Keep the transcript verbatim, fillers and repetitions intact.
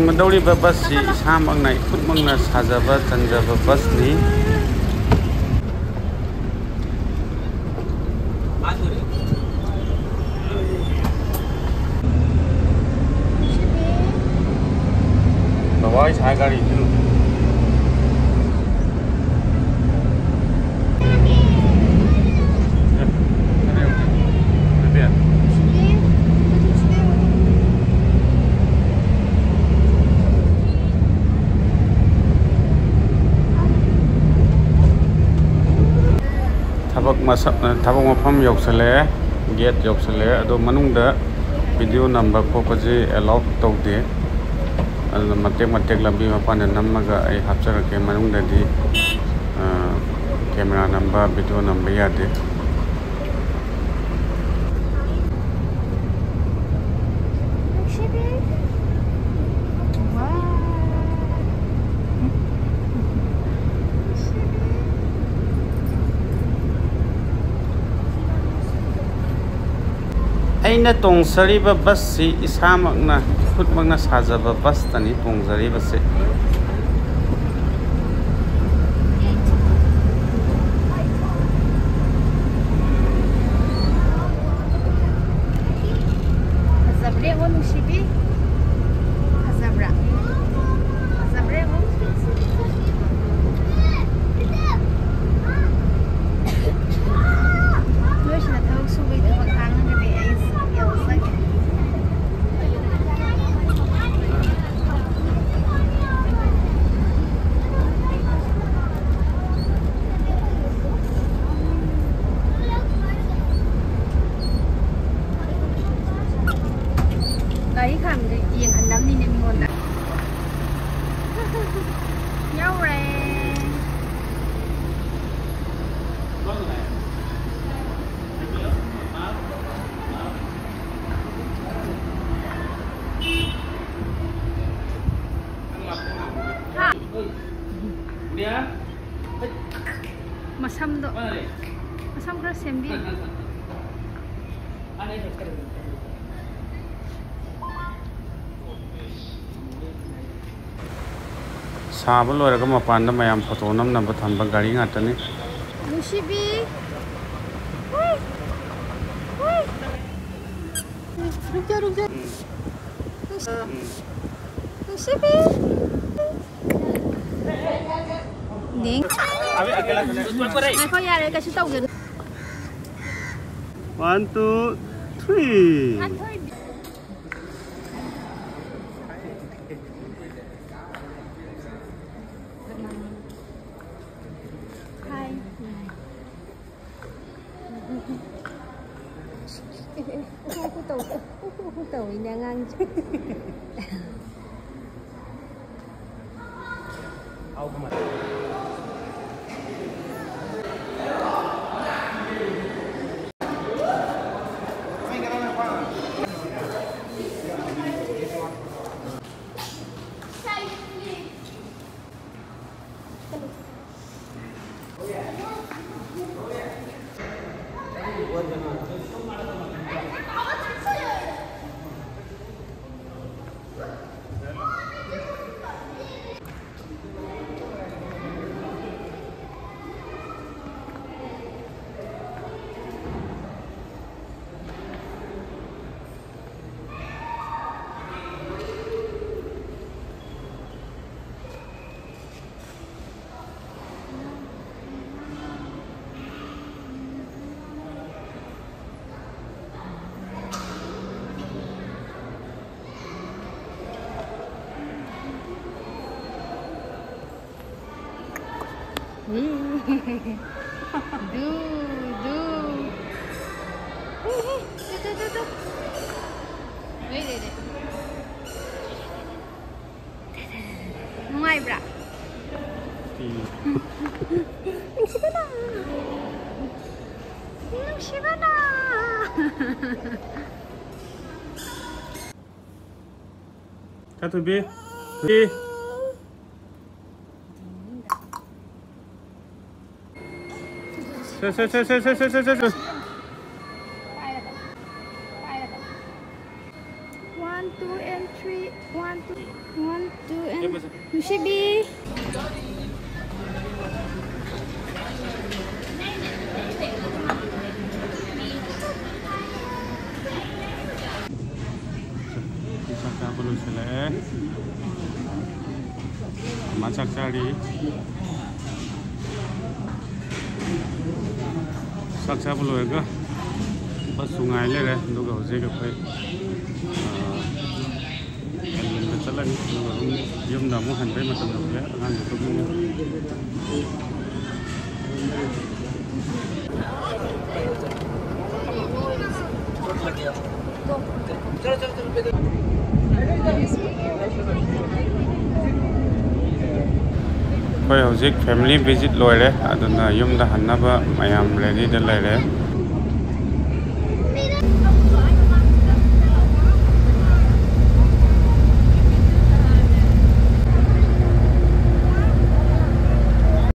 ꯃꯗꯧꯔꯤꯕ ꯕꯁꯁꯤ ꯏꯁꯥꯃꯛꯅ ꯏꯈꯨꯠꯃꯛꯅ ꯁꯥꯖꯕ ꯆꯟꯖꯕ ꯕꯁꯅꯤ꯫ ꯕꯕꯥ ꯍꯣꯏ ꯁꯥꯏ ꯒꯥꯔꯤ ꯊꯤꯜꯂꯨ꯫ ꯊꯕꯛ ꯃꯁꯛ ꯊꯕꯛ ꯃꯐꯝ ꯌꯧꯁꯜꯂꯛꯑꯦ꯫ ꯒꯦꯠ ꯌꯧꯁꯜꯂꯛꯑꯦ꯫ ꯑꯗꯣ ꯃꯅꯨꯡꯗ ꯚꯤꯗꯤꯑꯣ ꯅꯝꯕ ꯈꯣꯠꯄꯁꯦ ꯑꯦꯂꯥꯎ ꯇꯧꯗꯦ꯫ ꯑꯗꯨꯅ ꯃꯇꯦꯛ ꯃꯇꯦꯛ ꯂꯝꯕꯤ ꯃꯄꯥꯟꯗ ꯅꯝꯃꯒ ꯑꯩ ꯍꯥꯞꯆꯔꯛꯀꯦ꯫ ꯃꯅꯨꯡꯗꯗꯤ ꯀꯦꯃꯦꯔꯥ ꯅꯝꯕ, ꯚꯤꯗꯤꯑꯣ ꯅꯝꯕ ꯌꯥꯗꯦ꯫ ꯑꯩꯅ ꯇꯣꯡꯖꯔꯤꯕ ꯕꯁꯁꯤ ꯏꯁꯥꯃꯛꯅ ꯈꯨꯠꯃꯛꯅ ꯁꯥꯖꯕ ꯕꯁꯇꯅꯤ ꯇꯣꯡꯖꯔꯤꯕꯁꯤ꯫ ꯐꯖꯕ꯭ꯔꯥ ꯌꯦꯡꯉꯣ ꯅꯨꯡꯁꯤꯕꯤ꯫ ꯐꯖꯕ꯭ꯔꯥ? ꯐꯖꯕ꯭ꯔꯥ ꯌꯦꯡꯉꯣ꯫ ꯅꯣꯏꯁꯤꯅ ꯊꯕꯛ ꯁꯨꯕꯩ ꯊꯕꯛ ꯍꯥꯡꯉꯒꯗꯤ ꯑꯩ ꯌꯥꯎꯖꯒꯦ꯫ ꯒꯥꯔꯤ ꯈꯥꯝꯃꯤꯗꯣ ꯌꯦꯡꯍꯜꯂꯝꯅꯤꯅꯦ ꯃꯤꯉꯣꯟꯗ꯫ ꯌꯧꯔꯦ꯫ ꯍꯥ? ꯃꯁꯝꯗꯣ, ꯃꯁꯝ ꯈꯔ ꯁꯦꯝꯕꯤꯌꯨ꯫ ꯑꯅꯤ ꯈꯛꯇ꯫ ꯁꯥꯕ ꯂꯣꯏꯔꯒ ꯃꯄꯥꯟꯗ ꯃꯌꯥꯝ ꯐꯣꯇꯣ ꯅꯝꯅꯕ ꯊꯝꯕ ꯒꯥꯔꯤ ꯉꯥꯛꯇꯅꯤ꯫ ꯅꯨꯡꯁꯤꯕꯤ꯫ ꯍꯨꯏ꯫ ꯍꯨꯏ꯫ ꯔꯨꯛꯖꯥ, ꯔꯨꯛꯖꯥ꯫ ꯅꯨꯡꯁꯤ-, ꯅꯨꯡꯁꯤꯕꯤ꯫ ꯅꯤꯡ-, ꯉꯥꯏꯈꯣ, ꯌꯥꯔꯦ, ꯀꯩꯁꯨ ꯇꯧꯒꯅꯨ꯫ One, two, three. ꯍꯥꯏ꯫ ꯎ ꯎ ꯎ ꯇꯧ-, ꯎ ꯎ ꯎ ꯇꯧꯏꯅꯦ ꯑꯉꯥꯡꯁꯦ꯫ ꯗꯨ, ꯗꯨ꯫ ꯍꯦ, ꯍꯦ, ꯇꯨ, ꯇꯨ, ꯇꯨ, ꯇꯨ꯫ ꯂꯩ, ꯂꯩ, ꯂꯩ꯫ ꯅꯨꯡꯉꯥꯏꯕ꯭ꯔꯥ? ꯎꯝ꯫ ꯅꯨꯡꯁꯤꯕꯅ꯫ ꯅꯨꯡꯁꯤꯕꯅ꯫ ꯀꯥ ꯊꯣꯏꯕꯤ꯫ ꯊꯣꯏꯕꯤ꯫ ꯁꯦ, ꯁꯦ, ꯁꯦ꯫ One, two and three. One, two, one, two and ꯅꯨꯡꯁꯤꯕꯤ꯫ ꯆꯥꯛ ꯆꯥꯕ ꯂꯣꯏꯁꯤꯜꯂꯛꯑꯦ꯫ ꯃꯥ ꯆꯥꯛ ꯆꯥꯔꯤ꯫ ꯆꯥꯛ ꯆꯥꯕ ꯂꯣꯏꯔꯒ ꯕꯁꯁꯨ ꯉꯥꯏ ꯂꯩꯔꯦ꯫ ꯑꯗꯨꯒ ꯍꯧꯖꯤꯛ ꯑꯩꯈꯣꯏ, ꯑ, ꯌꯨꯝꯗ ꯆꯠꯂꯅꯤ꯫ ꯑꯗꯨꯒ ꯑꯗꯨꯝ ꯌꯨꯝꯗ ꯑꯃꯨꯛ ꯍꯟꯕꯩ ꯃꯇꯝ ꯌꯧꯁꯤꯜꯂꯦ꯫ ꯑꯉꯥꯡꯁꯨ ꯇꯨꯝꯅꯤꯡꯉꯦ꯫ ꯑꯩꯈꯣꯏ ꯍꯧꯖꯤꯛ family visit ꯂꯣꯏꯔꯦ, ꯑꯗꯨꯅ ꯌꯨꯝꯗ ꯍꯟꯅꯕ ꯃꯌꯥꯝ readyꯗ ꯂꯩꯔꯦ꯫